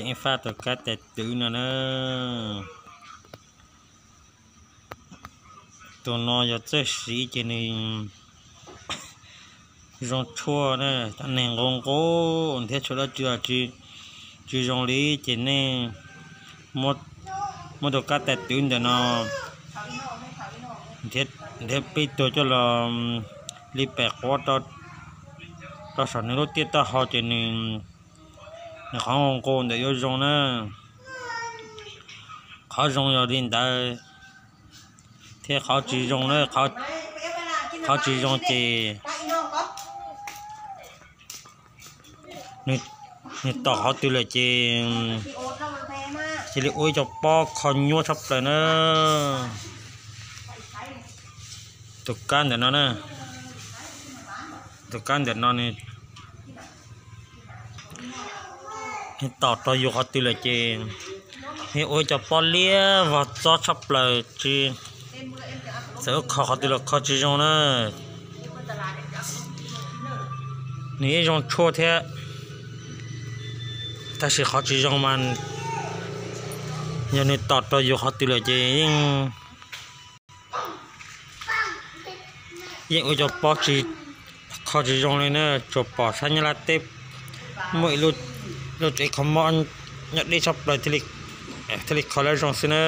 Ceev faj tus kab tais twv no na. Tus no yog txawj siv ces nws zoo tshuaj na. Cov neeg nqus nqus thiab tshuaj dab tsi tsis zoo li ces nej muab tus kab tais twv ntawm no nrhiav peb tug coj los li pem quav rau saum nws lub tiaj taub hau ces nws, nws qhov nqus nqus ntawm yuav zoo na. Qhov zoo yog li ntawd thiab qhov tsis zoo na, qhov tsis zoo ces nws tom qhov twg lawm ces cia li ua ib co pob kho nyuaj tshaj plaws na. Tus kab ntawm no na, tus kab ntawm no nws tom rau yus qhov twg lawm ces nws ua ib co pob liab vog txob tshaj plaws tsis, txawm kho qhov twg los kho tsis zoo na. Nws yeej zoo tshuaj thiab, tab sis qhov tsis zoo mas yog nws tom rau yus qhov twg lawm ces yeej, yeej ua cov pob tsis, kho tsis zoo li na. Tsuas pom sab Nyab Laj teb muaj ib lub tsev kho mob nyob deb tshaj plaws thiaj li kho lawv zoo xwb na.